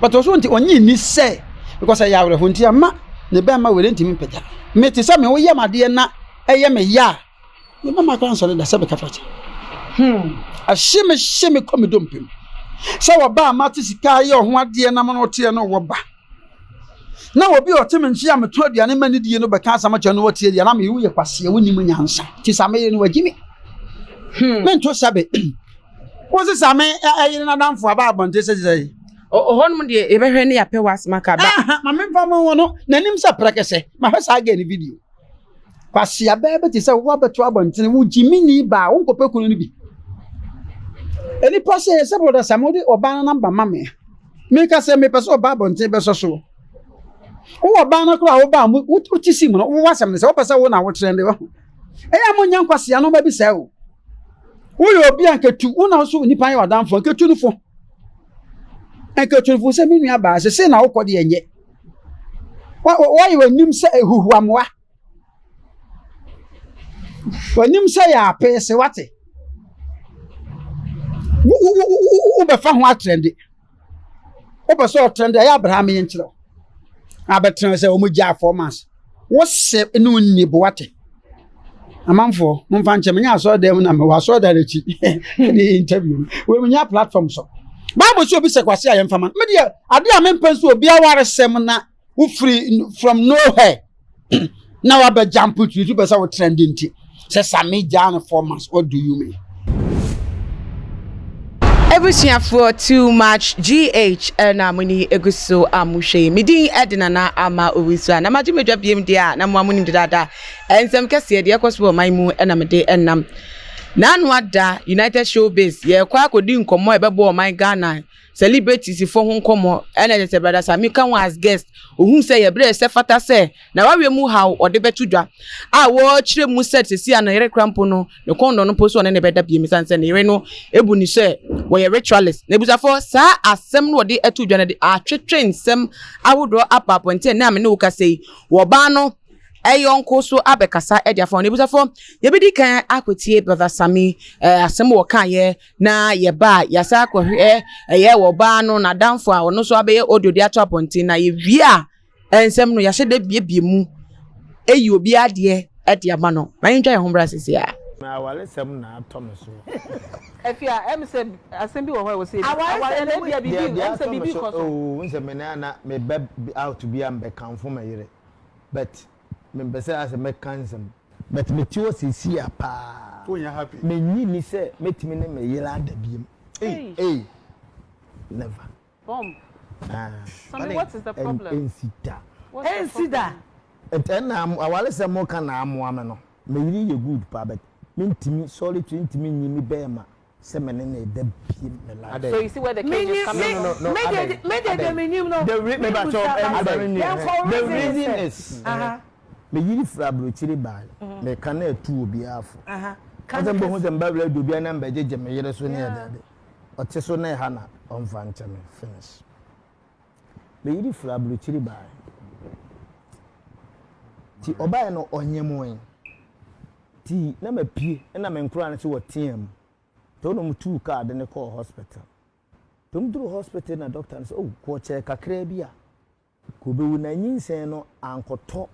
But ɔso nti ɔnye nni sɛ because ɛyɛ awerɛho nti ama ne bɛrima wei ntumi mpagya. Mete sɛ me woyɛ m'adeɛ na ɛyɛ me ya a, me bɛrima koraa nsɔre da sɛ bɛka fa kyɛ. Ɛhye me hye me kɔ me dompe mu. Sɛ wɔba a mate sika ayɛ ɔho adeɛ na mo no ɔteɛ no wɔ ba. Na obi a ɔte me nkyɛn a meto aduane ma ne die no bɛka asɛm akyerɛ no wɔtie deɛ na meyɛ woyɛ kwaseɛ wonim nyansa nti sa meyere no wagyi me. Mento sɛbe. Wo se sa me ɛyere n'adamfo aba abɔnten sɛ sɛ Ɔhɔnom deɛ yɛbɛhwɛ ne yɛapɛ w'asɛm aka ba. Ma memfa mo wɔ no n'anim sɛ prɛkɛsɛ mahwɛ saa gɛ ne video. Kwasea bɛɛ bɛte sɛ woabɛto abɔntene wo gyimini baa wonkɔpɛ kunu no bi. Nnipa sɛ sɛ brɔda Sam wode ɔbaa no namba ma me. Meka sɛ mepɛ sɛ ɔba abɔnten bɛsɔ so. Wowɔ ɔbaa no koraa wobaa mu wote si mu no wowɔ asɛm no sɛ wopɛ sɛ wo na wotrɛnde wahu. Ɛyɛ a monyɛ nkwasea no bi sɛ o. Woyɛ obi a nketu wo na so nipa yɛ ɔdamfo nketu no fo. Nketu no fo sɛ me nua baa sɛ sɛ na wokɔ deɛ nyɛ. Wɔyɛ w'anim sɛ ehuhuamoa. W'anim sɛ yɛ apeese wate. Wobɛfa ho atrɛnde. Wopɛ sɛ ɔtrɛnde ɛyɛ Abraham yɛ nkyerɛ wo. Abɛtena sɛ wɔn gyaa 4 months. Wose ne wo nni bo wate. Amanfoɔ momfa nkyɛn menyɛ asɔre dan mu na mewɔ asɔre dan akyi ne interview no. Wei menyɛ platform so. Bible sɛ obi sɛ kwase a yɛmfa ma no. Me deɛ adeɛ a mempɛ nso obi awaresɛm na wofiri from nowhere na wabɛ jump to you pɛ sɛ wo trend nti sɛ Sami gyaa no 4 months, what do you mean? Abusuafoɔ, Too Much GH ɛna mo ni egu so a mo hwɛ yi. Me din ɛde Nana Ama Owusu a na magye madwa biem deɛ a na mo a mo nim dedaada. Nsɛm kɛseɛ deɛ ɛkɔ so wɔ ɔman mu ɛna mede ɛnam. N'ano ada United Showbiz yɛkɔ akɔdi nkɔmmɔ a ɛbɛboa ɔman Ghana celebrities fo ho nkɔmmɔ ɛna ɛsɛ sɛ Brother Sami ka ho as guest. Ohun sɛ yɛbrɛ sɛ fata sɛ na wawie mu haw ɔde bɛto dwa a wɔrekyerɛ mu sɛ sisi a ne yere kora mpo no ne kɔn dɔ no mpo so ɔne ne bɛda biem ɛsiane sɛ ne yere no ebu ne sɛ wɔyɛ ritualist. Na ebusafo, saa asɛm no wɔde ato dwa no de atwetwe nsɛm ahodoɔ aba abɔnten na me ne wo kasa yi wɔbaa no ɛyɔnko so abɛkasa ɛde afa wɔn. Ebusafo, yɛbɛdi kan akɔtie Brother Sami asɛm wɔ kaayɛ na yɛba a yɛasa akɔhwɛ ɛyɛ wɔ ɔbaa no n'adamfo a ɔno nso abɛyɛ audio de ato abɔnten na yɛwie a nsɛm no yɛahyɛ da biebie mu eyi obi adeɛ ɛde ama no na yɛntwa yɛn ho bra sisi a. Na awaresɛm na atɔ me so. Afia, sɛ asɛm bi wɔ hɔ a ɛwɔ sɛ aware na ebia biribi sɛ biribi kɔ so. Oo, nsɛ me na na me bɛ out bi a mbɛkamfo me yere, but mempɛ sɛ asɛ mɛka nsɛm, but mete hɔ seesei a paa mennye nni sɛ mɛtumi ne me yere ada biom. Ei, never. Bomb. Ah. Sammy, what is the problem? Ɛnsi da. Ɛnsi da. Ɛna awaresɛm mo ka na amoa me no, me yere yɛ good paa, but mentumi solitary ntumi nyi me bɛɛma sɛ me ne ne da biem me life. So you see where the cage is coming from? No. Me de de me nim no. The re me ba kyɛw, the reason is me yiri fira aburokyire baa me ka na etu obiara fo. Ɔsɛ mbɔ ho sɛ mba wura di obiara na mbɛgyegye me yere so ne ɛde ade. Ɔte so na ɛha na ɔmfa nkyɛ me finish. Me yiri fira aburokyire baa. Ti ɔbaa no ɔnyɛ ti na ma pie ɛna me nkora no sɛ wɔteɛ mu. Nti wɔn mu tuu kaa de ne kɔɔ hospital. Nti wɔn duru hospital na doctor no sɛ, oh, kɔ kyɛɛ kakraa bi a kò bɛwu na nyinsɛn no ankɔtɔ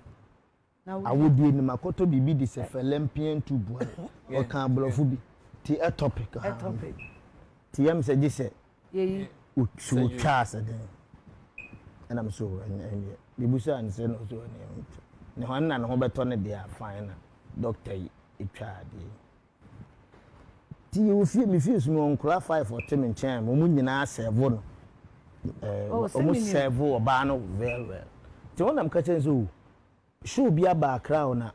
awodie no mu, akɔtɔ biribi de sɛ fallopian tube a ɔka aborɔfo bi ti ectopic ha ti yam sɛ gye sɛ otu otwa asɛ den ɛnam so ɛnyɛ bibusa ne sɛ na ɔsɛ ɔne ne ho na ne ho bɛtɔ ne deɛ fine na doctor yi etwa adeɛ ti yɛ ofie mi fie so mi wɔ nkora five ɔte mi nkyɛn mu, wɔn nyinaa serve no, wɔn serve ɔbaa no very well. Ti wɔn nam kakyɛ nso o, show bi aba Accra o na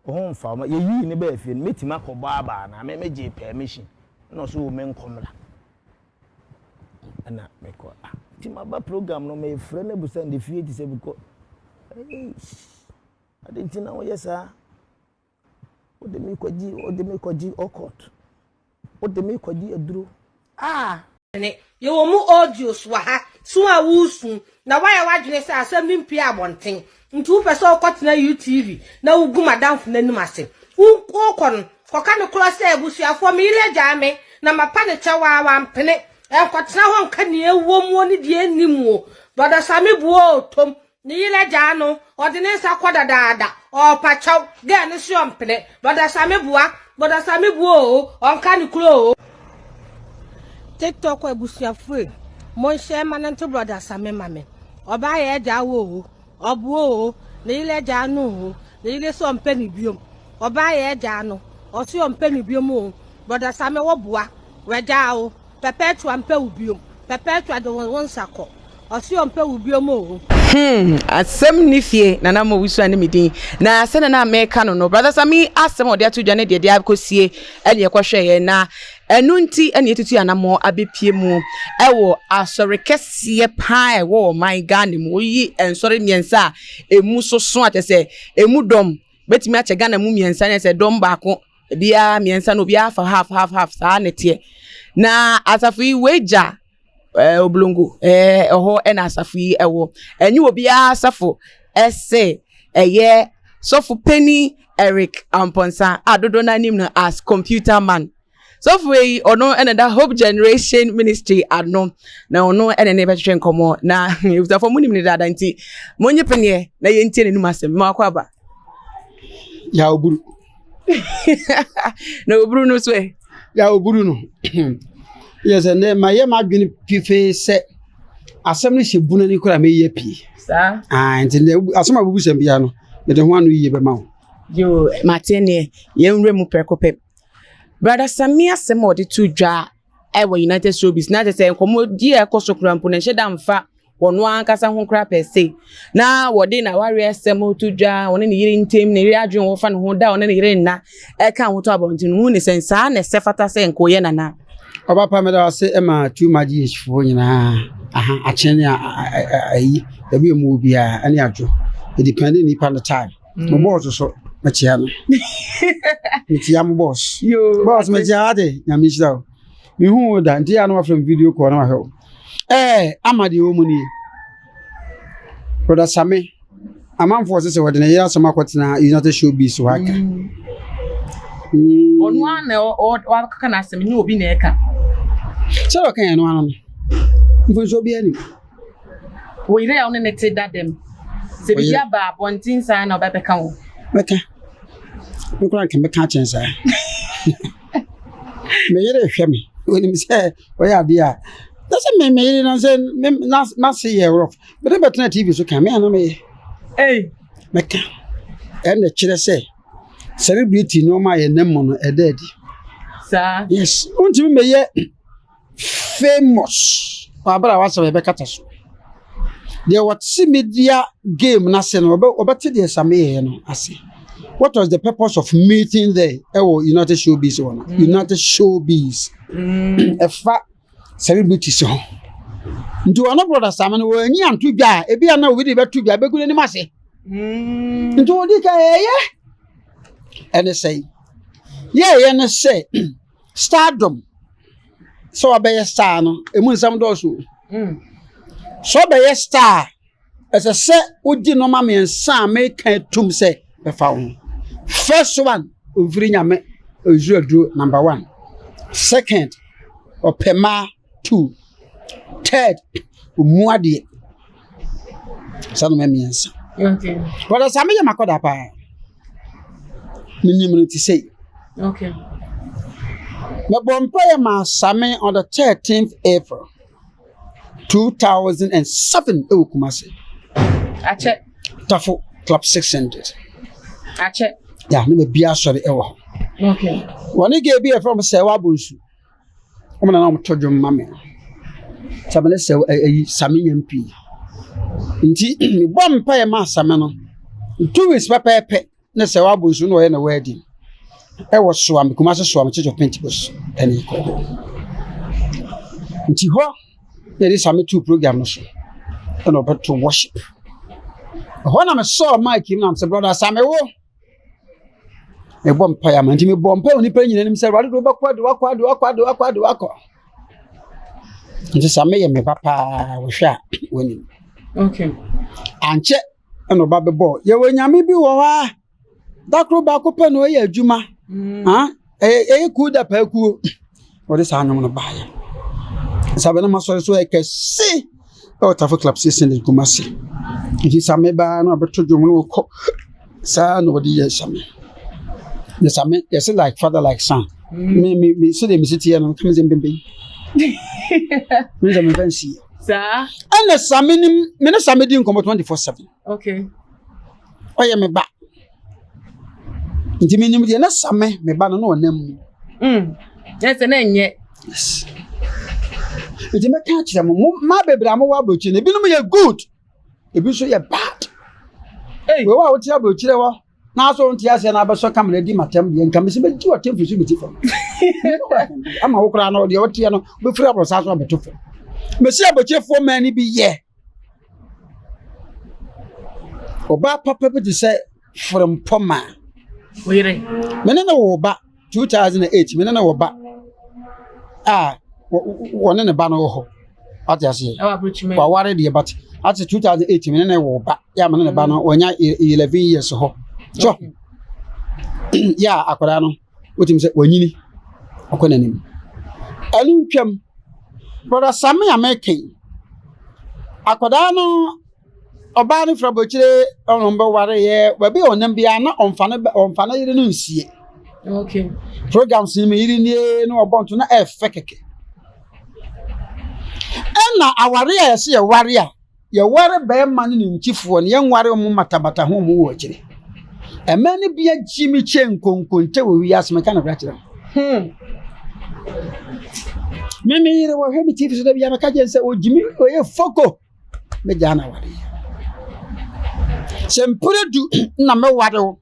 ɔho nfa wɔn yɛyii ne bɛɛ fie no mɛtumi akɔbɔ aba na mɛ mɛ gye permission ɛna ɔso wɔ mɛ nkɔmla ɛna mɛkɔ. Ah, ti ma ba program no mɛ frɛ no ebusa ne fie ti sɛ bikɔ ɛɛ adi nti na wɔyɛ saa, wode me kɔgye, wode me kɔgye ɔkɔt, wode me kɔgye aduro. Ah. Ne yɛwɔ mu audios wɔ ha so a wosu na woayɛ w'adwene sɛ asɛm no mpie abɔnten nti wopɛ sɛ wokɔtena UTV na wogu madamfo no anim ase. Wokɔ no kɔka no korɔ sɛ abusuafoɔ, me yere agyaa me na mapa ne kyɛw a wampene. Ɛnkɔtena hɔ nka nea ɛwɔ mu ne deɛ ɛnni mu. Brɔda Sami boa otom. Ne yere agyaa no, ɔde ne nsa kɔ dadaada. Ɔɔpa kyɛw, girl no se ɔmpene. Brɔda Sami boa, Brɔda Sami boa oo, ɔnka ne kuro oo. TikTok abusuafo ei, monhyɛ ma no nto Brɔda Sami ma me. Ɔbaa yɛ agyaa wo oo, ɔboa oo, ne yere agyaa no oo, ne yere se ɔmpɛ no biom. Ɔbaa yɛ agyaa no, ɔse ɔmpɛ no biom oo. Brɔda Sami wo boa. Wagyaa wo. Perpetua mpɛ wo biom. Perpetua de wo nsa kɔ. Ɔse ɔmpɛ wo biom oo. Hmm, asɛm nni fie, Nana Mowusu ne me din. Na sɛnea na meka no no, Brother Sammy asɛm a ɔde ato dwa ne deɛ de akɔsie ɛne ɛkɔhwɛeɛ na ɛno nti ɛne yɛtutu anammɔn abɛpie mu ɛwɔ asɔre kɛseɛ paa ɛwɔ ɔman Ghana mu. Woyi nsɔre mmiɛnsa a ɛmu soso a kyerɛ sɛ ɛmu dɔm bɛtumi akyɛ Ghana mu mmiɛnsa ne sɛ dɔm baako Ebiara mmiɛnsa no obiara fa half half half saa na ɛteɛ. Na asafo yi wagya ɛɛ oblongo ɛɛ ɛhɔ ɛna asafo yi ɛwɔ. Ɛnyɛ obiara asafo ɛsɛ ɛyɛ sɔfo panyin Eric Amponsah a dodoɔ no anim no as computer man. Sɔfo yi ɔno ɛna da Hope Generation Ministry ano na ɔno ɛna ne bɛtwetwe nkɔmɔ na ebusafo mo nim ne dada nti mo nye peneɛ na yɛntie n'anum asɛm. Mo akɔ aba. Yaw buru. na oburu no so ɛ. Ya oburu no yɛ sɛ nɛ ma yɛ m'adwene pefee sɛ asɛm no hyɛ bunu ani koraa mɛyi apue. Saa. Ah, nti nɛ asɛm a bubu sɛm biara no mede ho ano yie bɛma wo. Yoo, mate neɛ yɛnwura mu prɛko pɛ. Brother Sami asɛm a ɔde to dwa ɛwɔ United Showbiz na kyerɛ sɛ nkɔmmɔdi a ɛkɔ so koraa mpo no nhyɛ da mfa wɔn ankasa ho koraa pɛ se na wɔde n'awareɛ asɛm to dwa wɔne ne yere ntam ne yere adwene wɔfa ne ho da ɔne ne yere nna ɛka ho to abɔnten no hu ne sɛn saa na ɛsɛ fata sɛ nka ɔyɛ nana. Ɔba pa meda ase ma too much GH foɔ nyinaa aha akyene ne ayi baabi a ɔmu wɔ biara ɛne adwo ɛdepɛnde nipa no time mo bɔɔso so mekyia no mekyia mo bɔɔso bɔɔso mekyia ade nyame nhyira wo mehu wo da nti yɛ a na wafrɛ me video call na wahwɛ wo Ɛɛ, ama deɛ ɛwɔ mu nie. Brother Same, amanfoɔ sɛ sɛ wɔde ne yere asɛm akɔtena United Showbiz hɔ aka. Ɔno ara na wakaka n'asɛm, nyɛ obi na ɛka. Sɛ ɔka yɛn no ano no, mfonsuo biara nim. Wo yere a wo ne ne te da dɛm, sɛ biribi aba abɔnten saa na ɔbɛbɛka wo. Mɛka. Me koraa nka mɛka akyɛn saa. Me yere hwɛ me, onim sɛ ɔyɛ adeɛ a na sɛ me me yere na sɛ me na n'ase yɛ rough mede bɛtena tv so ka me ana meyɛ Ei. mɛka ɛna kyerɛ sɛ celebrity nneɛma a yɛnam mu no ɛda adi Saa. yes wontumi mɛyɛ famous wɔ abere a wasɛm yɛbɛkata so deɛ wɔte media game n'ase no wɔbɛ wɔbɛte deɛ same yɛɛ no ase what was the purpose of meeting there ɛwɔ united showbiz wɔ no united showbiz ɛfa celebrities ho nti wɔn brɔda same no wɔanyi anto dwa a ebi a na obi de bɛto dwa bɛgu n'anim ase nti wɔdi ka ɛyɛ ɛne sɛe yɛɛyɛ ne sɛ stardom sɛ wabɛyɛ star no emu nsɛm dɔɔso sɛ ɔbɛyɛ star ɛsɛ sɛ wogye nneɛma mmiɛnsa a meka tum sɛ bɛfa wo ho first one ofiri nyame nsu aduro number one second ɔpɛ mmaa two third ɔmu adeɛ saa nneɛma mmiɛnsa brɔda saa meyɛ makɔda paa menim no te sei Okay. mebɔ mpaeɛ maa Same on the 13th April 2007 ɛwɔ Kumasi Akyɛ. Tafo Club 600 Akyɛ. ya ne ma bi asɔre ɛwɔ hɔ Okay. wɔne gay bi a yɛfrɛ mo sɛ wabɔ nsu wɔn na na wɔto dwom ma me sɛ mene sɛ ɛyi Same nyam pii nti mebɔ mpaeɛ maa Same no 2 weeks pɛpɛɛpɛ ne sɛ wabɔ nsu na ɔyɛ na wedding ɛwɔ Soame Kumasi Soame Church of Pentecost ɛne kɔ hɔ nti hɔ na yɛde Same tu program no so ɛna ɔbɛto worship ɛhɔ na mesɔɔ mic mu na mesɛ brother Same wo mebɔ mpaeɛ ama nti mebɔ mpaeɛ wɔ nipa nyina anim sɛ awurade de wobɛkɔ de wakɔ de wakɔ de wakɔ de wakɔ nti Same yɛ me ba paa wɔhwɛ a wɔnim Okay. ankyɛ ɛna ɔba bɛbɔ yɛwɔ nyame bi wɔ hɔ a dakoro baako pɛ na ɔyɛ adwuma ha ɛyɛ ɛyɛ kuo da paa kuo wɔde saa nnwom no baeɛ. Sɛ na masɔre so yɛ kɛse ɛwɔ Tafo Club station de Kumasi. Nti Same baa na ɔbɛto dwom na ɔkɔ. Saa na wɔde yɛ Same. Na Same yɛsɛ like father like son. Me me me sɛdeɛ mesi teɛ no nka me sɛ mpempen. Me sɛ memfa nsie. Saa. Ɛna Same ni me ne Same di nkɔmmɔ 24/7. Okay. Ɔyɛ me ba. Nti menim deɛ na Same me ba no na ɔnam mu. Ɛsɛ na ɛnyɛ. Yes. Nti mɛka akyerɛ mo, mo mmaa bebree a mowɔ aburokyire no, ebinom yɛ good, ebi nso yɛ bad. Hey. Wei a wote aburokyire hɔ na asɔ nte aseɛ na abɛsɔ kamera di matam deɛ nka mesi bɛdi w'atam firi so bɛti fam. Ama wo koraa no deɛ woteɛ no wobɛfiri aborɔsa so abɛto fam. Mesi aburokyirefoɔ mmaa no bi yɛ. Ɔbaa papa bi te sɛ Frempɔma. Wo yere. Me ne no wɔ ba 2008 me ne no wɔ ba a wɔne ne ba no wɔ hɔ. Wate aseɛ? Waware deɛ but ate 2008 me ne no wɔ ba yɛ a me ne ne ba no wɔnya 11 years hɔ. So yɛ a akwadaa no wotumi sɛ wanyini ɔkɔ n'anim. Ɛno ntwam brother Same a meka yi akwadaa no ɔbaa no firi aburokyire ɔno bɛwareɛ baabi a ɔnam biara na ɔmfa ne ɔmfa ne yere no nsie. Okay. Programs ni me yere nie na ɔbɔ nto na ɛfɛ kɛkɛ. Ɛna aware a yɛsɛ yɛware a Yɛware bɛrima ne ne nkyifoɔ no, yɛnware wɔn matabata ho wɔn wɔ akyire. Ɛmɛ no bi agyi me kyɛ nkonkonte wɔ wiase meka no kyerɛ. Me me yere wɔhwɛ me TV so da bia meka kyerɛ sɛ ɔgyi me ɔyɛ foko megyaa no awareɛ. Sɛ mpere du na mɛware wo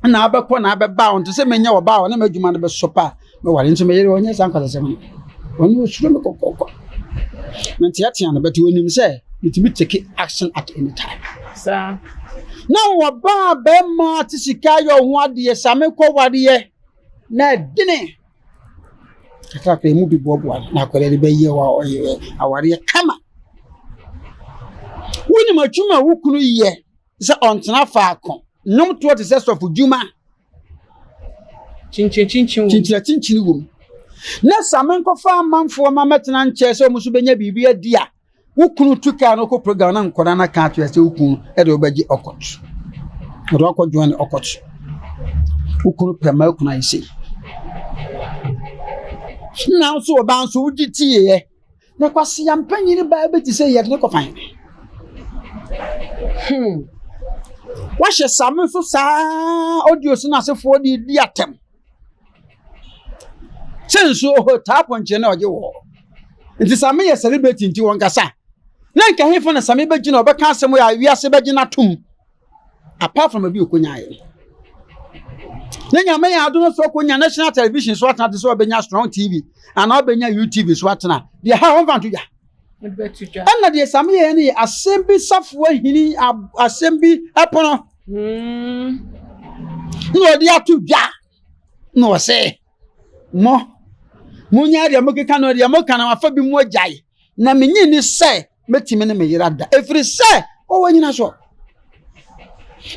na abɛkɔ na abɛba a ɔnte sɛ menya ɔbaa a ɔne m'adwuma no bɛsɔ pa a mɛware nso meyere ɔnyɛ saa nkwasasɛm no ɔno ɔsuro me kɔkɔkɔ menteatea no but ɔnim sɛ metumi take action at any time saa na wɔbaa bɛrima te sika yɛ ɔho adeɛ sa mekɔ wareɛ na ɛdene kakrakra emu bi boaboa no na akwadaa no bɛyɛ awareɛ kama wonim adwuma a wo kunu yɛ sɛ ɔntena faako. Nnwomtoɔ te sɛ sɔfodwuma. Kyinkyinakyinkyin wom. Na sa menkɔfa amanfoɔ ma mɛtena nkyɛn sɛ wɔn nso bɛnya biribi adi a, wo kunu tu kaa no kɔ program na nkɔda no aka akyerɛ sɛ wo kunu de wobɛgye ɔkɔt. Ɔde wakɔ join ɔkɔt. Wo kunu pɛ ma kunu ayɛ sei. Nanso ɔbaa nso wogye tieɛ. Na kwasea mpanyin baa bi te sɛ yɛde ne kɔfa hene. Wahyɛ same nso saa audio so n'asefoɔ de di atɛm. Sɛ nsuo hɔ taa pɔnkye na ɔgye wɔ. Nti same yɛ celebrity nti wɔn kasa. Na nka hefa na same bɛgyina ɔbɛka asɛm yɛ a wiase bɛgyina tom. Apart from ebi okonya yɛ. Ne nyame yɛ adom so okonya national television so atena te sɛ ɔbɛnya strong TV anaa ɔbɛnya UTV so atena. Deɛ ha wɔmfa nto dwa. Ɛna deɛ same yɛ no yɛ asɛm bi safoa hini asɛm bi ɛpono. Na ɔde ato dwa na ɔsɛ mo monya deɛ mokeka no deɛ moka no afa bi mu agyae na menye ni sɛ mɛtumi ne me yere ada ɛfiri sɛ ɔwɔ nyina so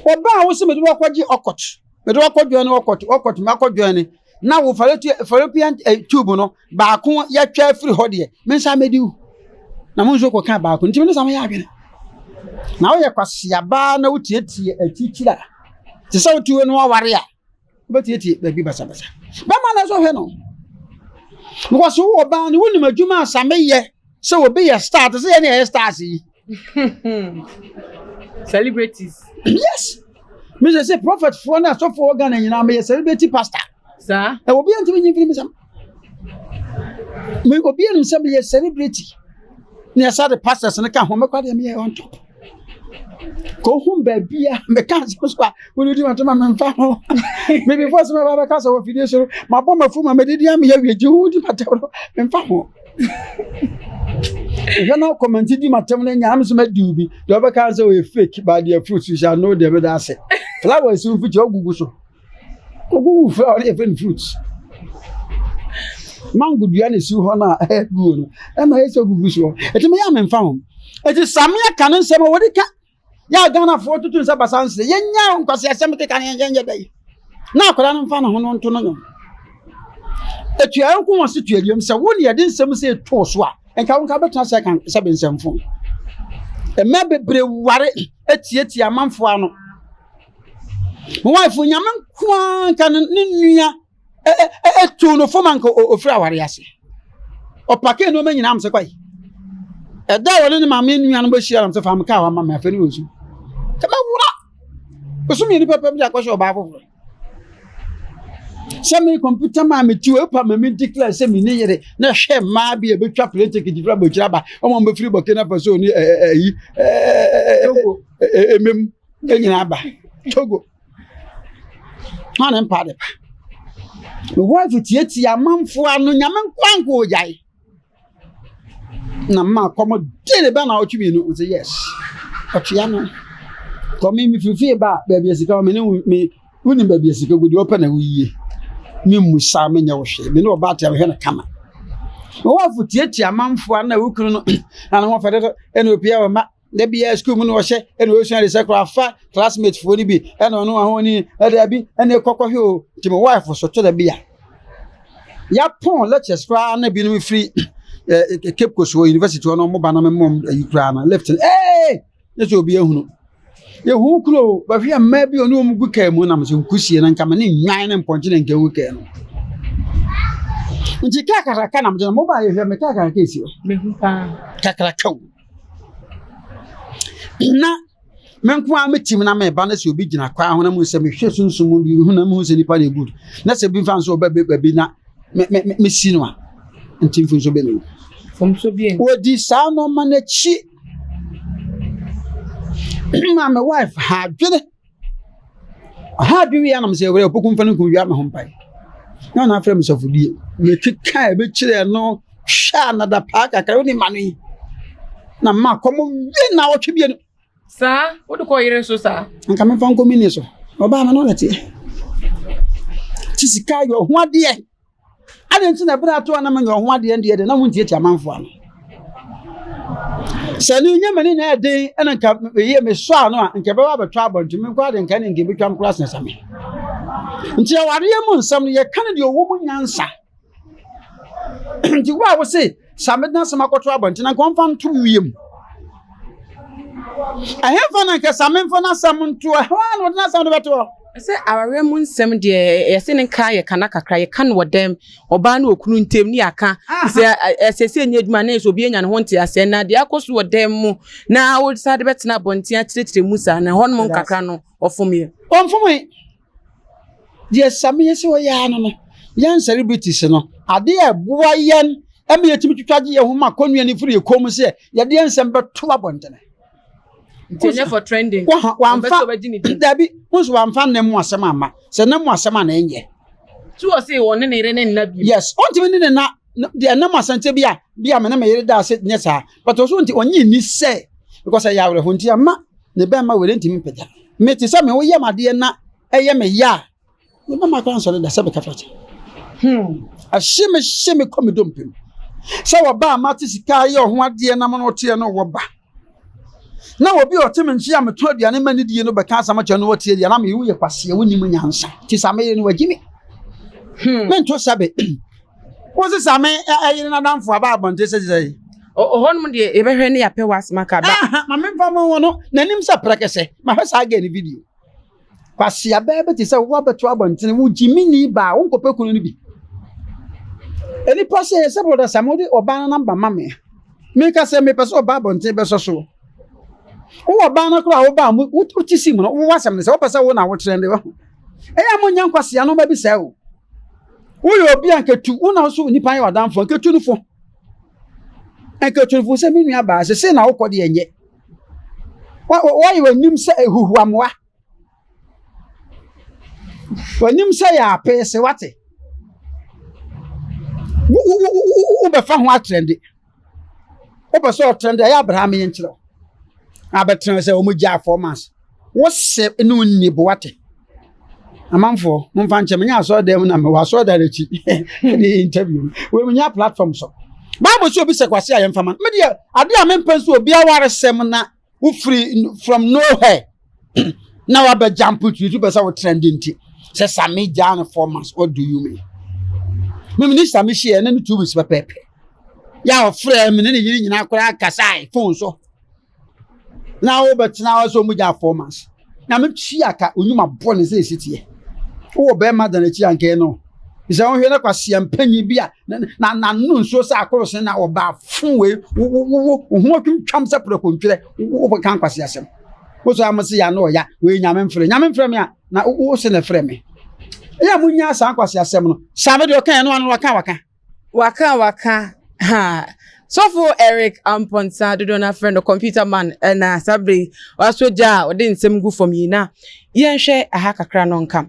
ɔbaa wo sɛ mede wakɔgye ɔkɔt mede wakɔdwɛn ne ɔkɔt ɔkɔt makɔdwɛn ne na wo fallopian eh, tube no baako yɛtwa afiri hɔ deɛ me nsa mɛdi wo na mo nso kɔka baako nti me ne sa mɛyɛ adwene na woyɛ kwaseabaa na wotietie akyikyiri a te sɛ wotuo no aware a wobɛtietie baabi basabasa bɛma no nso hwɛ no because wowɔ baa no wonim adwuma a same yɛ sɛ obi yɛ star te sɛ yɛne ɛyɛ stars yi celebrities yes mesɛ sɛ prophetfoɔ ne asɔfoɔ wɔ Ghana nyinaa meyɛ celebrity pastor saa na obi antumi nyi mfiri me nsam me obi anim sɛ meyɛ celebrity ne ɛsa de pastors no ka ho mɛkɔ deɛ meyɛ on top kɔhu baabi a meka asɛm so a wode di mato ma memfa ho me before sɛ mɛba bɛka sɛ wɔ fidie so no mabɔ mafu ma medidi a meyɛ wie gye wo di matam no memfa ho hwɛ na kɔmɛnti di matam no nya me so madi wo bi deɛ ɔbɛka sɛ ɔyɛ fake by their fruits you shall know them meda ase flowers mfikyɛ ɔgugu so Ogugu flower no yɛfrɛ no fruit. Mango dua na esi hɔ no a ɛguo no ɛna ayɛ sɛ ogugu soɔ. Ɛti meyɛ a memfa ho. Ɛti Samia ka ne nsɛm a wɔde ka yɛ a Ghanafoɔ tutu nsa basa nsere yɛnya nkwasi asɛm keka ne yɛnyɛ dɛ yi. Na akwadaa no mfa ne ho no nto no nwom. Etua nko wɔ se tuaduam sɛ wo ne yɛde nsɛm sɛ ɛtoo so a. nka wo nka bɛtena sɛ kan sɛ bensɛmfo. Mmaa bebree ware atietie amanfoɔ ano. Me wife nyame nko ara nka ne nua ɛtu no fam anka ofiri aware ase. Ɔpake nneɛma nyinaa am sɛ kɔe. Ɛda a wɔne ne maame nua no bɛhyia nam sɛ fa me kaa wama me afei ne wɔ nsu. Kama wura. Bosome mmienu pɛpɛm de akɔhyɛ ɔbaa foforɔ. Sɛ me kɔmputa maa me ti o, epa ma me declare sɛ me ne yere na hwɛ mmaa bi a ebetwa plane ticket firi abɔkyiri aba, wɔn a wɔbɛfiri Burkina Faso ne ɛyi emem nyinaa aba Togo. Hɔn ne mpa de pa. Me wife tietie amanfoɔ ano nyame nkoa nko ogyae. Na mma kɔm de ne ba na ɔtwe mmienu ɔsɛ yes ɔtwea no kɔ me mefiri fie ba a baabi a sika wɔ me ne me wonim baabi a sika gu deɛ ɔpɛ na woyie me mmu saa menyɛ wo hwee me ne ɔbaa te a mehwɛ no kama wɔwɔ tietia amanfoɔ a na wo kunu no na ne ho fɛ dodo ɛna opia wɔ ma Da biara sukuu mu na ɔhyɛ ɛna ɔsua de sɛ koraa fa classmate foɔ no bi ɛna ɔno ahoni ɛda bi ɛna ɛkɔkɔhwɛ o nti mo wife so to da bi a yɛapɔn lectures koraa na binom firi ɛɛ Cape Coast wɔ university hɔ na wɔn ba na memmɔ ayi koraa na left no ɛɛ ne sɛ obi ahunu yɛhu kuro bɛhwɛ mmaa bi ɔne wɔn gu kaa mu nam sɛ nkusie na nka me ne nnwan ne mpɔnkye na nka gu kaa no nti kaa kakraka nam gyina mo ba yɛhwɛ me kaa kakraka esi hɔ kakraka o Na me nko ara me tim na meba na sɛ obi gyina kwan ho na mu sɛ mehwɛ sunsum mu bi hu na mehu sɛ nipa na egu na sɛ bi nfa nso ɔba baabi na me me mesi no a nti mfomso bɛ ne mu. Mfomso bi. Wɔdi saa nneɛma n'akyi ma me wife ha adwene. Ɔha adwene wie anam sɛ ɛwura opoku mfa no nku wia me ho mpae. Na ɔna afrɛ me sɔfodie. Metweka a ɛbɛkyerɛ no hwɛ a nada paa kakra wo ne ma no yi. Na ma kɔm wie na ɔtwe bie no. Saa wode kɔ yere so saa. Nka memfa nkɔ mini so. Ɔbaa me no na teɛ. Ti sika yɛ ɔho adeɛ. Adɛn nti na ɛberɛ ato a na menya ɔho adeɛ ndeɛ de na montiatia amanfoɔ ano? Sɛ ne nyɛ m'ani na ɛden ɛna nka meyɛ mesɔ ano a nka ɛbɛba abɛtɔ abɔnten me nkoa de nka ne nka ɛbɛtwa m koraa sene sɛ me. Nti awareɛ mu nsɛm no yɛka no deɛ ɔwɔ mu nyansa. Nti wo a wo se sa mede asɛm akɔto abɔnten na nka ɔmfa nto wiem. Ɛhefa na nka sa memfa n'asɛm nto ɛhɔ a na ɔde n'asɛm no bɛto hɔ. Sɛ awareɛ mu nsɛm deɛ yɛse ne nka yɛ kana kakra yɛka no wɔ dɛm ɔbaa ne okunu ntɛm ne yɛaka sɛ ɛsɛ sɛ ɛnyɛ adwuma ne sɛ obi anya ne ho nteaseɛ na deɛ akɔ so wɔ dɛm mu na wosa de bɛtena abɔnten akyerɛkyerɛ mu saa na ɛhɔnom nkakra no ɔfomyɛ. Ɔmfomee. Deɛ Sammy sɛ ɔyɛ ara no no, yɛn celebrities no, adeɛ a ɛboa yɛn ɛma yɛtumi twitwa gye yɛn ho ma kɔnnua no firi yɛn kɔn mu sɛ yɛde yɛn nsɛm bɛto abɔntene. Nti ɛnyɛ for trending. Wamfa dabi nso wamfa nna mu asɛm amma sɛ nna mu asɛm a na ɛnyɛ. Tí wọ́n sè wọ́n ne ne yere ne nna bi. Yes, ɔntumi ne ne nna deɛ nna mu asɛm bi a bi a me ne me yere da ase nyɛ saa but ɔso nti ɔnye nni sɛ because ɛyɛ awerɛho nti ama ne bɛrima wei ntumi mpagya. Me te sɛ me woyɛ me adeɛ na ɛyɛ me ya a, me bɛma koraa nsɔre da sɛ bɛka fa kyɛ. Hmm, ɛhye me hye me kɔ me dompe mu. Sɛ wɔba a mate sika yɛ ɔho adeɛ na mo no ɔteɛ no wɔ ba. Na obi a ɔte me nkyɛn a meto aduane ma ne die no bɛka asɛm akyerɛ no wɔteɛ deɛ na me woyɛ kwaseɛ wonim nyansa. Te sɛ meyere no wagyi me. Hmm. Mento sɛbe. Wo se same ɛyere n'adamfo aba abɔnten sɛ sɛ. Ɔhɔnom deɛ yɛbɛhwɛ ne yɛapɛ w'asɛm aka ba. Ma memfa mo wɔ no n'anim sɛ prɛkɛsɛ. Mahwɛ saa gɛ ne video. Kwasea bɛɛ bɛte sɛ woabɛto abɔntene wo gyimini baa wonkɔpɛ kunu no bi. Nnipa sɛ sɛ brɔda Sam wode ɔbaa no namba ma me. Meka sɛ mepɛ sɛ ɔba abɔnten bɛsɔ so. Wowɔ ɔbaa no koraa wobaa mu wote si mu no wowɔ asɛm no sɛ wopɛ sɛ wo na wotrɛ de wahu. Ɛyɛ a monyɛ nkwasea no ma bi saa o. Woyɛ obi a nketu wo na so nipa yɛ ɔdamfo nketu no fo. Nketu no fo sɛ me nua baa sese na wokɔ deɛ nyɛ. Wɔyɛ w'anim sɛ ehuhuamoa. W'anim sɛ yɛ apeese wate. Wobɛfa ho atrɛnde. Wopɛ sɛ ɔtrɛnde ɛyɛ Abraham yɛ nkyerɛ wo. Abɛtena sɛ wɔn gyaa 4 months. Wose ne wo nni bo wate. Amanfoɔ momfa nkyɛ menyɛ asɔre dan mu na mewɔ asɔre dan akyi de interview no. Wei menya platform so. Bible sɛ obi sɛ kwase a yɛmfa ma no. Me deɛ adeɛ a mempɛ nso obi awaresɛm na wofiri from nowhere na wabɛ jump to you pɛ sɛ wo trend nti sɛ Sami gyaa no 4 months, what do you mean? Me ne Sami hyia ɛne no 2 weeks pɛpɛɛpɛ. Yɛ a ɔfrɛɛ me ne ne yere nyinaa koraa kasae phone so. Na wobɛtena hɔ sɛ ɔmu gya 4 months. Na metua ka onyuma bɔ ne sɛ ɛsi teɛ. Wowɔ bɛrima da n'akyi ankɛɛ no. Sɛ wohwɛ na kwasia mpanyin bi a na n'ano nsuo sɛ akoro sen na ɔbaa fo wei wo wo wo wo ho atwintwam sɛ prɛkontwerɛ wo wo ka nkwasi asɛm. Wo sɛ amo se ya na ɔya wei nyame mfrɛ nyame mfrɛ me a na wo se na ɛfrɛ me. Ɛyɛ a munya saa nkwasi asɛm no. Saa me deɛ ɔka ɛno ano waka waka. Waka waka ha. Sɔfo Eric Amponsah dodoɔ no afrɛ no computer man ɛna saa bere yi wasɔ gya a ɔde nsɛm gu fam yi na yɛnhwɛ aha kakra no nka.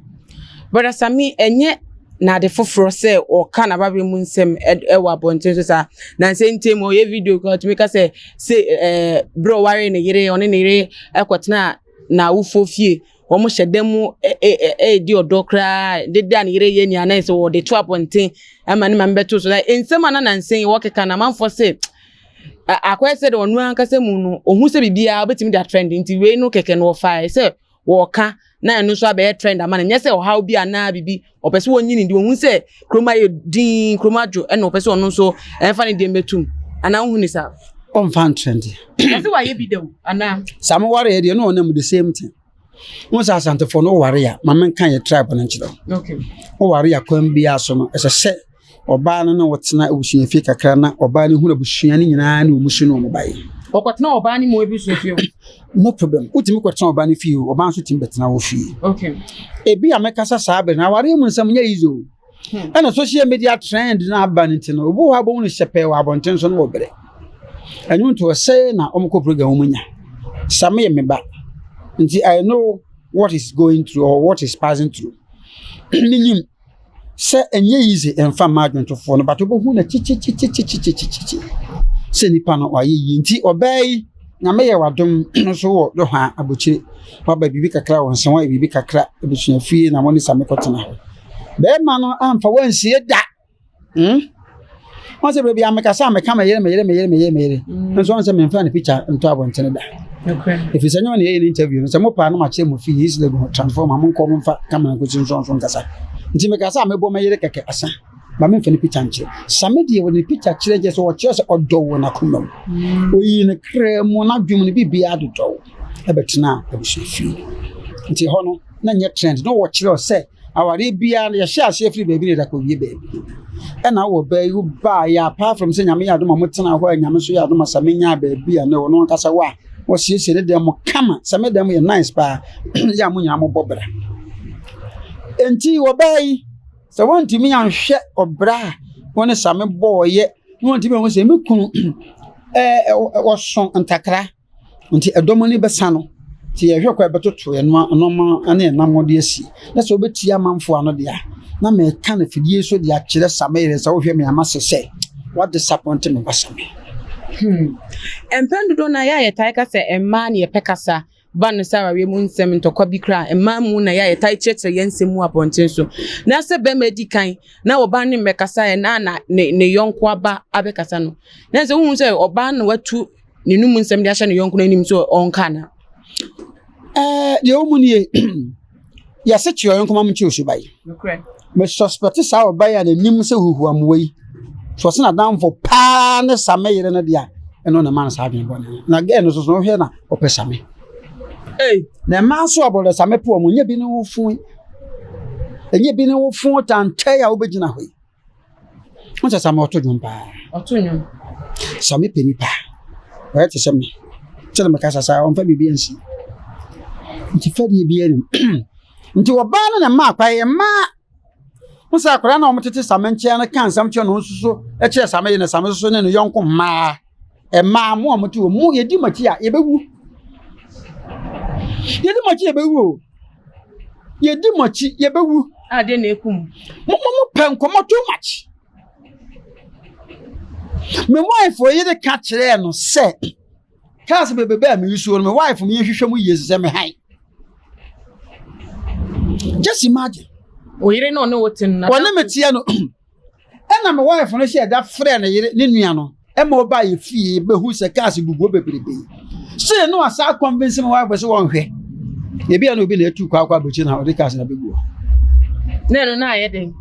Brother Sami ɛnyɛ n'ade foforɔ sɛ ɔka n'ababrɛ mu nsɛm ɛwɔ abɔnten so saa. Na nsɛ ntɛm ɔyɛ video kora ɔtumi ka sɛ se ɛɛ berɛ ɔware ne yere ɔne ne yere ɛkɔtena n'awofoɔ fie wɔhyɛ da mu redi ɔdɔ koraa dede a ne yere yɛ nea na sɛ wɔde to abɔnten ama ne maame bɛto so na nsɛm a na nansa yi wɔkeka na amanfoɔ se akɔyɛ sɛ de ɔno ankasa mu no ohun sɛ biribiara obetumi de atrend nti wei no kɛkɛ no wɔfae sɛ wɔka na ɛno nso abɛyɛ trend ama no nyɛ sɛ ɔhaw bi anaa biribi ɔpɛ sɛ wɔnyi ne di ohun sɛ kurom ayɛ din kurom adwo ɛna ɔpɛ sɛ ɔno nso ɛmfa ne deɛ mmɛtum anaa wohu ne saa. Ɔmfa ntrɛnde. Ɛsɛ wayɛ bi da o anaa. Saa mo ware yɛ deɛ na ɔnam the same thing. Wo sɛ Asantefoɔ no woware a ma menka yɛ tribe no nkyerɛ wo. Okay. Woware a kwan biara so no ɛsɛ sɛ ɔbaa no ne wo tena abusuafie kakra na ɔbaa no hunu abusua no nyinaa ne wɔn su ne wɔn baeɛ. Ɔkɔtena ɔbaa no mu abusuafie o. No problem. Wotumi kɔtena ɔbaa no fie o, ɔbaa nso tumi bɛtena wo fie. Okay. Ebi a mɛkasa saa bere no awareɛ mu nsɛm nyɛ easy o. Ɛna social media trend no aba no nti no, obi wɔ hɔ a bɛhu no hyɛpɛɛ wɔ abɔnten so no wɔ berɛ. Ɛno nti ɔsɛe na wɔkɔ program wɔn nya. Same yɛ me ba. Nti I know what is going through or what is passing through. Menim sɛ ɛnyɛ easy ɛmfa mma adwontofoɔ no but wobɛhu no kyikyikyikyikyikyikyikyi sɛ nipa no wayɛ yie nti ɔbaa yi Nyame yɛ wadom nso wɔ Doha abokyire waba biribi kakra wɔ nsa wayɛ biribi kakra abusua fie na mo ne Same kɔtena hɔ. Bɛrima no amfa wansie da. Hmm? Wɔn sɛ baabi a mekasa a meka me yere me yere me yere me yere me yere. Mm. Nso wɔn sɛ memfa ne picture nto abɔntene da. Ɛfiri sɛ nyɛ wɔn na yɛyɛ ne interview no sɛ mo paa no makyerɛ mo fie East Legon transformer mo nkɔ mo mfa camera nkosi nso nso nkasa. Nti mekasa a mebɔ me yere kɛkɛ asa. Ma memfa ne picture nkyerɛ. Same deɛ wɔde ne picture kyerɛ kyerɛ sɛ wɔkyerɛ sɛ ɔdɔ wɔ n'akoma mu. Mm. Oyi ne kra mu n'adwene mu ne biribiara dodɔ wo ɛbɛtena abusua fie. Nti hɔ no na nyɛ trend na wɔkyerɛ sɛ Awareɛ biara no yɛhyɛ aseɛ firi baabi na yɛde akɔwie baabi. Ɛna wɔ baa yi baeɛ apart from sɛ Nyame yɛ adom a motena hɔ a Nyame nso yɛ adom a sɛ menyaa baabi a na ɔno ankasa wɔ a wɔsiesie ne dan mu kama sɛ me dan mu yɛ nice paa yɛ a mo nyinaa mobɔ bra. Enti wɔ baa yi sɛ wɔntumi anhwɛ ɔbra a wɔne Same bɔɔyɛ na wɔntumi anhu sɛ me kunu ɛɛ ɔso ntakra Nti ɛdɔm ani bɛsa no. Nti yɛhwɛ kwan a yɛbɛtoto yɛn nnoɔma ne yɛn anammɔn de asi. Na sɛ wobɛtie amanfoɔ ano deɛ a, na meka no afidie so de akyerɛ Samere sɛ wohwɛ me a mase sɛ woadisapɔnte me ba Samere. Hmm. Mpɛn dodoɔ no a yɛ a yɛtae ka sɛ mmaa na yɛpɛ kasa ba no sɛ awareɛ mu nsɛm ntɔkwa bi koraa mmaa mu na yɛ a yɛtae kyerɛkyerɛ yɛn nsɛm mu abɔnten so. Na sɛ bɛrima adi kan na ɔbaa no mmɛkasa ɛ na na ne ne yɔnko aba abɛkasa no. Na sɛ wohu sɛ ɔbaa no watu n'anum nsɛm de ahyɛ ne yɔnko no anim sɛ ɔnka ana? Ɛɛ deɛ ɛwɔ mu nie yɛse kye ɔyɔnko ma menkye osuba yi me suspect saa ɔba yi a n'anim sɛ huhuamoa yi so ɔse n'adamfo paa ne same yere no deɛ a ɛno na ɛma no saa adwene bɔne no na gɛɛ no soso wohwɛ na ɔpɛ same Ei. Na mmaa nso abɔdɔ same po ɔmo nyɛ bi ne wo fo yi ɛnyɛ bi ne wo fo tantɛe a wobɛgyina hɔ yi Wọ́n sɛ Sami ɔto dwom paa. Ɔto nnwom. Sami pɛ nipa. Ɔyɛ te sɛ me. Sɛdeɛ mekasa saa ɔmfa biribi ansi. Nti fɛdeɛ bi anim. Nti ɔbaa no na mmaa akwae mmaa. Wọ́n sɛ akwadaa na wɔtete Sami nkyɛn no ka nsɛm kyerɛ no nso so kyerɛ Sami yɛ na Sami nso so ne ne yɔnko mmaa. Mmaa mo a mote hɔ mo yɛdi mo akyi a yɛbɛwu. Yɛdi mo akyi yɛbɛwu o. Yɛdi mo akyi yɛbɛwu. Adeɛ na ekum. Mo mo mo pɛ nkɔmɔ too much. Me wife yere ka kyerɛɛ no sɛ cars bebrebe a meyi soɔ no me wife me yɛhwehwɛ mu yie sɛ me han. Just imagine. Oyere na ɔne wo te no. Ɔne me teɛ no. Ɛna me wife no hyɛɛ da frɛɛ ne yere ne nua no ɛma ɔbaa yɛ fie bɛhu sɛ cars gugu hɔ bebrebe. Sei no asa convince me wife sɛ wɔnhwɛ. Ebi a na obi na atu kɔ akɔ abɛkyi na ɔde cars na bɛgu hɔ. Na ɛno na ayɛ den.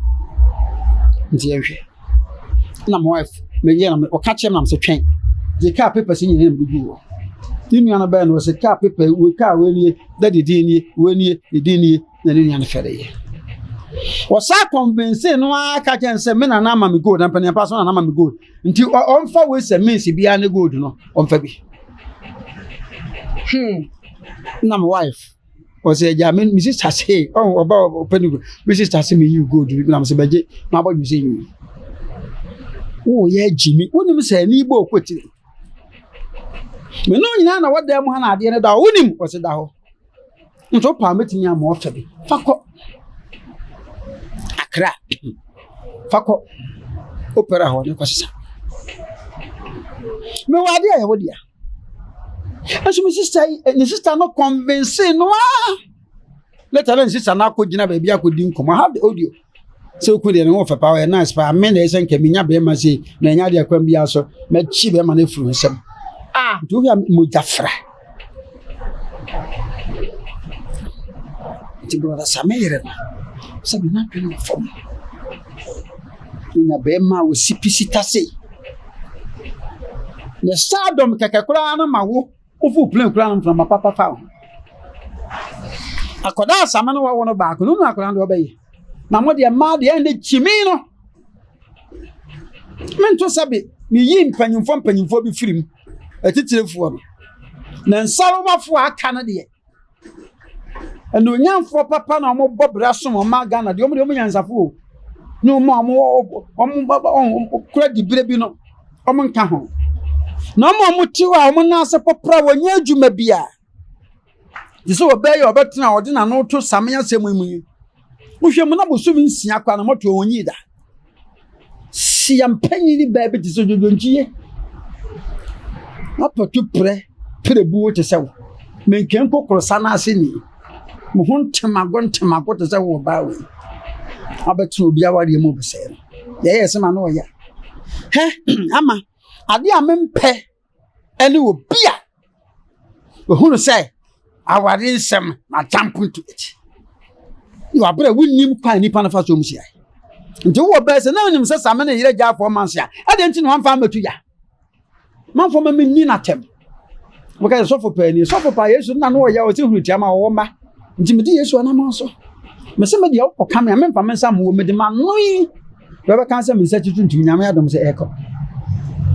Nti yɛnhwɛ. Na my wife Meyɛ na ɔka kyerɛ me na mesɛ twɛn. Gye kaa papers nyinaa na mede guu hɔ. Ne nua no bɛɛ no ɔsɛ kaa paper wei kaa wei nie, daddy din nie, wei nie, ne din nie, na ne nua no fɛreeɛ. Ɔsan convince no ara ka kyerɛ no sɛ me nana ama me gold, na mpanimpa so nana ama me gold. Nti ɔmfa wei sɛ means biara ne gold no, ɔmfa bi. Na my wife ɔsɛ agya me me sister se ɔn ɔba ɔpɛ ne me sister se me yi gold bi na me sɛ bɛgye na abɔ dwe sɛ yi. Woyɛ gyimi wonim sɛ ani bɔ ɔkɔ tiri. Me no nyinaa na wɔdan mu ha na adeɛ no da hɔ wonim ɔsɛ da hɔ. Nti wopaa mɛtumi ama ɔfɛ bi fa kɔ Accra fa kɔ opera hɔ ne kɔsesa. Mewɔ adeɛ a yɛwɔ dea. Nso me sister yi ne sister no convince no ara. Later na ne sister no akɔgyina baabi akɔdi nkɔmmɔ. I have the audio. Sɛ oku deɛ ne ho fɛ paa ɔyɛ nice paa me na ɛsɛ nka menya bɛrima sei na ɛnya adeɛ kwan biara so mɛkyi bɛrima no afiri nsam. Ah, nti wohwɛ a mogya fra. Nti brɔda Same yere no sɛ me n'adwene wɔ fam. Wonya bɛrima a ɔsi pi sita sei. Ne stardom kɛkɛ koraa no ma wo wofu plane koraa no mframa papa fa ho. Akwadaa asame no wɔwo no baako no nu akwadaa no deɛ ɔbɛyɛ. Na mo deɛ mmaa deɛ ɛnde kyimi no. Mento sɛbe meyi mpanyimfoɔ mpanyimfoɔ bi firi mu atitirefoɔ no. Na nsaromafoɔ a aka no deɛ Anuonyamfoɔ papa na wɔbɔ bra som ɔman Ghana deɛ wɔn deɛ wɔn nyansafo o. Ne wɔn a wɔn wɔn wɔn kura dibere bi no wɔn nka ho. Na wɔn a wɔte hɔ a wɔn nan ase popra wɔnyɛ adwuma bi a. Te sɛ ɔbaa yi a ɔbɛtena a ɔde n'ano to same asɛm yi mu yi. Wohwɛ mu na bosome nsia koraa na moto wɔn nyi da. Hyia mpanyin baa bi te sɛ dwodwontwie. Wapɔto prɛ prɛbuo te sɛ wo. Menken kokoro sa no ase ni. Mo ho ntemago ntemago te sɛ wo baa wei. Wabɛtena obi awareɛ mu bɛsɛe no. Yɛyɛ sɛ ma no ɔya. Hɛ ama adeɛ a mempɛ ɛne obi a ohunu sɛ aware nsɛm na jump into it. Wɔ abere a wonnim kwan nipa no fa so mu hyia. Nti wowɔ bɛɛ sɛ na wonim sɛ same ne yerɛ gyaa fɔ manse a ɛdeɛ nti na wamfa ammɛto ya. Manfo ma menni n'atɛm. Wɔka sɛ sɔfo paa ni. Sɔfo paa Yesu na no ɔyɛ ɔsɛ huru tia ma ɔwɔ mma. Nti mede Yesu anamɔn so. Mese me deɛ wokɔka me a memfa me nsa mmoɔ mede m'ano yi bɛbɛka sɛ me nsa tutu ntumi nyame adom sɛ ɛkɔ.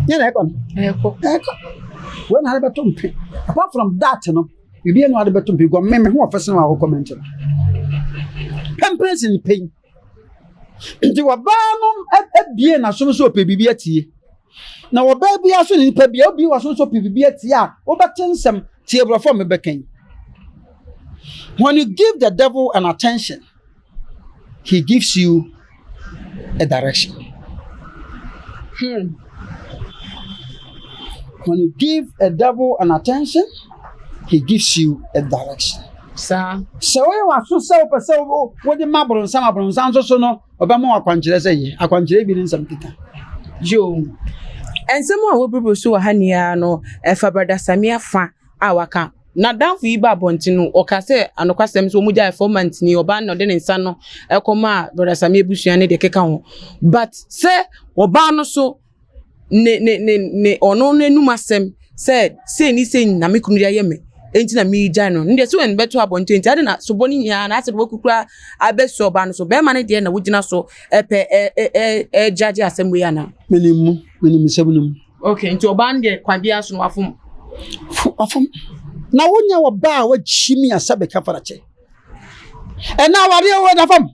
Nyɛ na ɛkɔ no. Ɛkɔ. Ɛkɔ. Wei na ade bɛto mpe. Apart from that no, biribi anu ade bɛto mpe. Gɔ me me ho ɔfɛ sene wɔ akɔkɔ mente no. Pɛmpɛn sen pɛn. Nti ɔbaa no abie n'asom sɛ ɔpɛ biribi atie. Na ɔbaa bi aso ne nipa bi a obi w'asom sɛ ɔpɛ biribi atie a wobɛte nsɛm tie borɔfo a mebɛka yi. When you give the devil an attention, he gives you a direction. When you give a devil an attention, he gives you a direction. Saa. Sɛ woyɛ w'aso sɛ wopɛ sɛ wode ma aborɔnsam aborɔnsam nso so no ɔbɛma wo akwankyerɛ sɛ yɛ akwankyerɛ bi ne nsɛm keka. Yoo. Nsɛm a wɔabubu so wɔ ha nyinaa no, ɛfa Brada Samia fa a waka. N'adamfo yi ba abɔnten no, ɔka sɛ anokwasɛm sɛ wɔgyae 4 months ni, ɔbaa no na ɔde ne nsa no kɔmaa Brada Samia abusua ne deɛ ɛkeka ho. But sɛ ɔbaa no so ne ne ne ne ɔno n'anum asɛm sɛ sei ne sei na me kunu de ayɛ me enti na meregyae no no deɛ sɛ wɔn bɛto abɔnten nti ade na sobɔ no nyinaa na asɛ de wɔkukura abɛsi ɔbaa no so bɛrima no deɛ na wogyina so ɛpɛ ɛ ɛ ɛ ɛgyagye asɛm wei anaa. Menim mu, menim nsɛm no mu. Okay, nti ɔbaa no deɛ kwan biara so no wafom. Wafom. Na wonya ɔbaa a wagyi mi asɛ bɛka farakyɛ. Ɛna awareɛ wɔ da fam.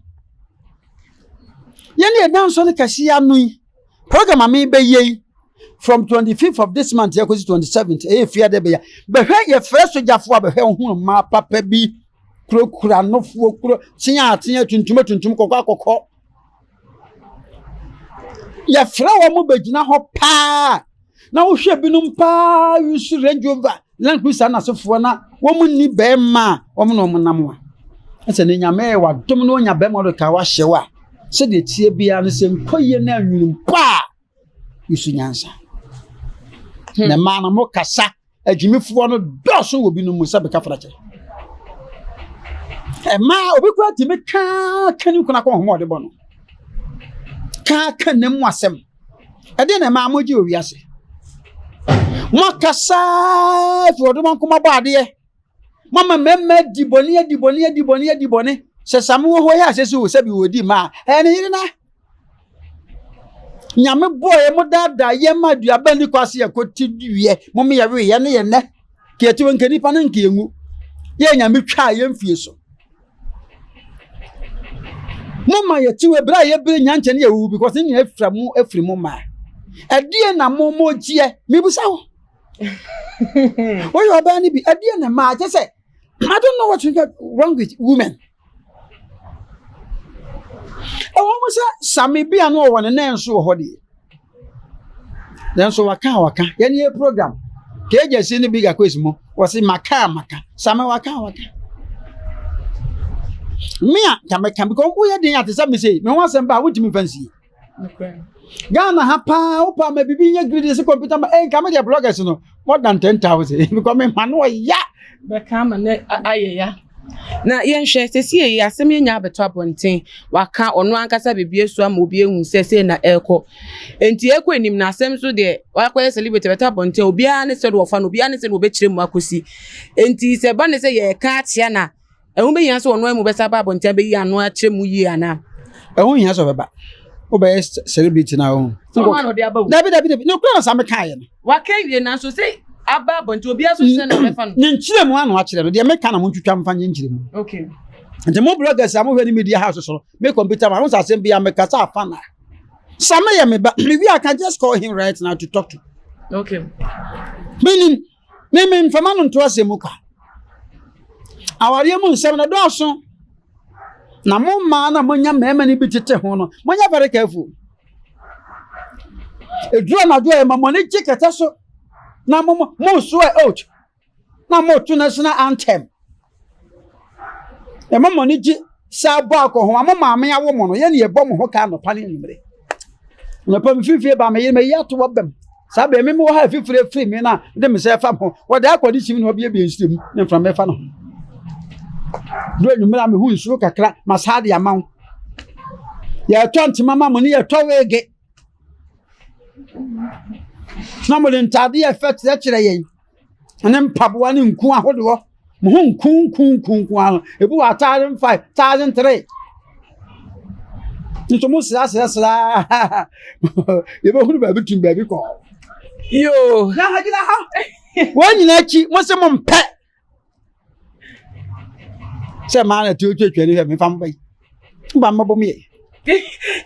Yɛne ɛda nsɔre kɛseɛ ano yi. Program a mebɛyɛ yi from 25th of this month yɛkɔsi 27th ɛyɛ fia dɛ bɛyɛ bɛhwɛ yɛfrɛ sogyafoɔ a bɛhwɛ ohunu mmaa papa bi kurakura nofoɔ kuro tea atea tuntum tuntum kɔkɔ akɔkɔ yɛfrɛ wɔn mo bɛgyina hɔ paa na wohwɛ binom paa yusu Range Rover Land Cruiser n'asefoɔ na wɔn nni bɛrima a wɔn na wɔn nam a ɛsɛ ne nyame yɛ wadom na onya bɛrima ɔde ka wahyɛ wo a sɛdeɛ tie biara no sɛ nkɔ yie na anwunu mpo a yusu nyansa na mmaa no mo kasa agyimifoɔ no dɔɔso wɔ binom mu sɛ bɛka frakyɛ mmaa obi kura tumi kaa ka ne kuna kɔ nhoma ɔde bɔ no kaa ka ne mu asɛm. Ɛdeɛ na ɛmaa mogye wɔ wiase. Moakasa fi ɔdoma nkoma bɔ adeɛ. Mama mmarima adi bɔne adi bɔne adi bɔne adi bɔne. Sɛ same wɔ hɔ yɛ asɛ sɛ sɛbi wɔdi mmaa ɛyɛ ne yere na. Nyame bɔɔ yɛ mo daadaa yɛ ma aduaba ni kɔ ase yɛ kɔ ti wiɛ mo meyɛ we yɛ ne yɛ nnɛ. Kɛti wɔ nka nipa no nka enwu. Yɛ nyame twaa yɛ mfie so. Moma yɛte wɔ berɛ a yɛbere nya nkyɛn ne yɛwuwu because ne nyinaa afira mu afiri mo mmaa. Ɛdeɛ na mo mo gyeɛ mebusa wo. Woyɛ ɔbaa no bi ɛdeɛ na mmaa kyɛ sɛ I don't know what's wrong with women. Ɛwɔ mo sɛ same bi a no ɔwɔ ne nan so wɔ hɔ deɛ. Nanso waka a waka. Yɛn yɛ program. KJC ne Big Akwes mu. Wɔsi maka a maka. Same waka a waka. Me a nka mɛka because woyɛ den ate sɛ me sei me ho asɛm ba a wontumi mfa nsie. Ghana ha paa wo paa ma biribi nyɛ greedy sɛ computer ma eh nka me deɛ bloggers no more than 10,000 because me ma no ɔya. Bɛka ama ne ayɛ ya. Na yɛnhwɛ, seesei yi asɛm yi anya abɛtɔ abɔnten, waka ɔno ankasa biribi asu ama obi ahu sɛ sei na ɛrekɔ. Enti ɛrekɔ anim no asɛm nso deɛ wakɔyɛ celebrity bɛtɔ abɔnten a obiara ne sɛdeɛ ɔfa no, obiara ne sɛdeɛ ɔbɛkyerɛ mu akɔsi. Enti sɛ ɛba ne sɛ yɛreka akyea no a, ɛho bɛhia sɛ ɔno ara mu bɛsa aba abɔnten abɛyi ano akyerɛ mu yie anaa? Ɛho hia sɛ ɔbɛba. Wobɛyɛ celebrity na ɔho. Dabi dabi dabi, nokorɛ na saa mekaeɛ no. Waka awie nanso sɛ aba abɔnten obiara so sɛ na ɔbɛfa no. Ne nkyerɛmu ano akyerɛ no deɛ meka na montwitwa mfa nyɛ nkyerɛmu. Okay. Nti mo bloggers a mohwɛ ne media house so no me computer ma ho sɛ asɛm bi a mekasa afa na. Sɛ meyɛ me ba me wi I can just call him right now to talk to. Okay. Menim me me mfama no nto asɛm mu kwa. Awareɛ mu nsɛm no dɔɔso. Na mo mmaa na monya mmarima no bi tete ho no monyɛ very careful. Ɛduru anadwo a ɛma mo ani gye kɛtɛ so na mo mo soɛ oat na moto national anthem. Ɛma mo ani gye sɛ abɔ akɔhoma mo maame awo mo no yɛne yɛbɔ mo ho ka anɔpa ne anwummere. Anɔpa mfimfini ba me yere mayi ato abam. Saa bɛn me wɔ ha afifire firi me na de me sɛ fa ho. Wɔde akɔ ne kyim na ɔbiebie nsuo mu ne mframa ɛfa no ho. Duru anwummere a mehu nsuo kakra ma saa de ama wo. Yɛtɔ ntoma ma mo ne yɛtɔ weege. Na mo de ntaade yɛ fɛ kyerɛkyerɛ yɛn ne mpaboa ne nku ahodoɔ. Mo ho nku nku nku nku ano. Ebi wɔ 1,500, 1,300. Nso mo sra sra sra. Yɛbɛhunu baabi tum baabi kɔ. Yoo. Na ha gyina ha. Wɔn nyinaa akyi mo se mo mpɛ. Sɛ maa na tuo tuo twɛ ne hwɛ mefa mo ba yi. Mba mmɔbɔ mo yɛ.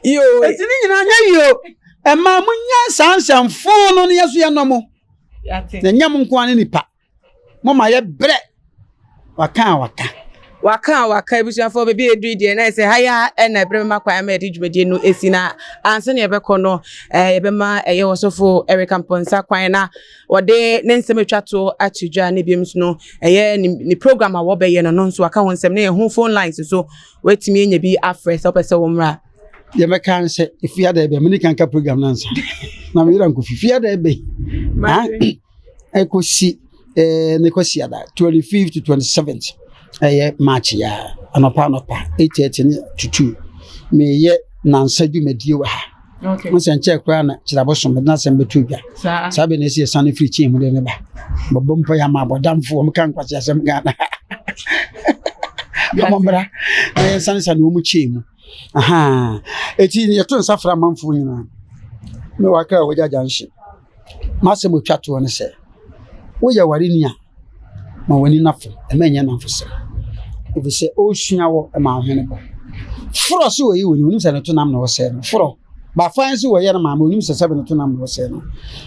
Yoo. Eti ne nyinaa nyɛ yio. Ɛmaa mo nya saa nsɛmfo no ne yɛ so yɛ nɔ mo. Na nyɛ mo nko ara ne nipa. Mo ma yɛ brɛ. Waka a waka. Waka a waka abusuafoɔ baabi a ɛduru deɛ na ɛsɛ ha ya ɛna ɛberɛ bɛma kwan ama yɛde dwumadie no ɛsi na ansa na yɛbɛkɔ no yɛbɛma ɛyɛ ɔsɔfo Eric Amponsah kwan na wɔde ne nsɛm atwa to ato dwa ne biom nso no ɛyɛ ne program a wɔbɛyɛ no no nso waka ho nsɛm ne ɛho phone lines nso wɔatumi anya bi afrɛ sɛ wopɛ sɛ wɔmmra. Deɛ mɛka ne sɛ ɛfie ada ɛbɛn mene kanka program no ansa na meyera nkɔfi fie ada ɛbɛn ɛkɔsi eh, ne kɔsi ada 25 to 27 ɛyɛ march ya anɔpa anɔpa 8:30 ne to 2 meyɛ nansa dwumadie wɔ ha mo sɛ nkyɛɛ koraa na kyerɛbosom mede n'asɛm bɛto dwa saa bɛ na ɛsi ɛsane firi kyɛn mu de ne ba bɔbɔ mpa yɛ ama abɔdamfoɔ mka nkwase asɛm Ghana ɔmɔ mmra na yɛnsanesane wɔ mu kyɛn mu aha ɛti yɛto nsa fra amanfoɔ nyinaa me wakra a wɔgya gya nhye M'asɛm a otwa toɔ ne sɛ, woyɛ wareni a, ma w'ani nna fam, mma ɛnyɛ nnamfosɛm. Ɛfiri sɛ ɔresua wɔ ma wo hwene bɔ. Forɔ so wɔyi w'ani, onim sɛ ne to nam na ɔsɛe no. Forɔ. Bafan nso wɔyɛ no maame, onim sɛ sɛbe ne to nam na ɔsɛe no.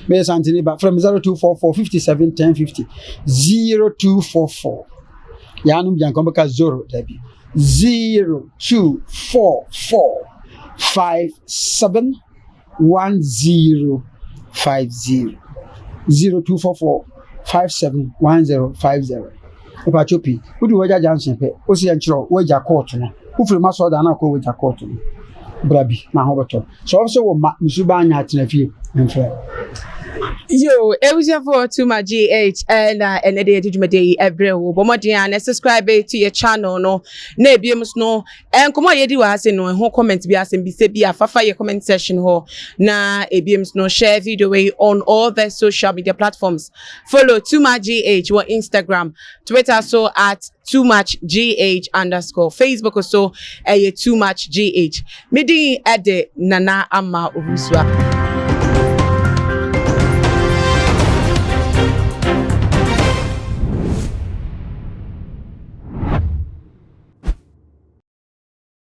Meyɛ santini ba, frɛ me 0244 57 10 50. 0244. Yɛanom gyanka wɔbɛka zoro, dabi. 0244 57 1050 0244 57 1050 Mpakyɛw pii, wodu Wagya Junction pɛ, wose yɛnkyerɛ wo Wagya kɔɔto no. Wofiri m'asɔredan no akɔ Wagya kɔɔto no, bra bi na ho bɛtɔ. Sɛ wɔn sɛ wo mma, nsu ba anya atena fie, mfrɛ. Yo, ebusuafoɔ Tuma GH ɛna ɛnɛ de yɛde dwumadie yi ɛbrɛ wo. Bɔ mmɔden a na subscribe to your channel no. Na ebiem so no, nkɔmmɔ a yɛdi wɔ ha se no, ɛho comment bi asɛm bi sɛ bi a fafa yɛ comment section hɔ. Na ebiem so no, share video yi on all the social media platforms. Follow Tuma GH wɔ Instagram, Twitter so at too much gh underscore Facebook so ɛyɛ too much gh. Me din ɛde Nana Ama Owusua.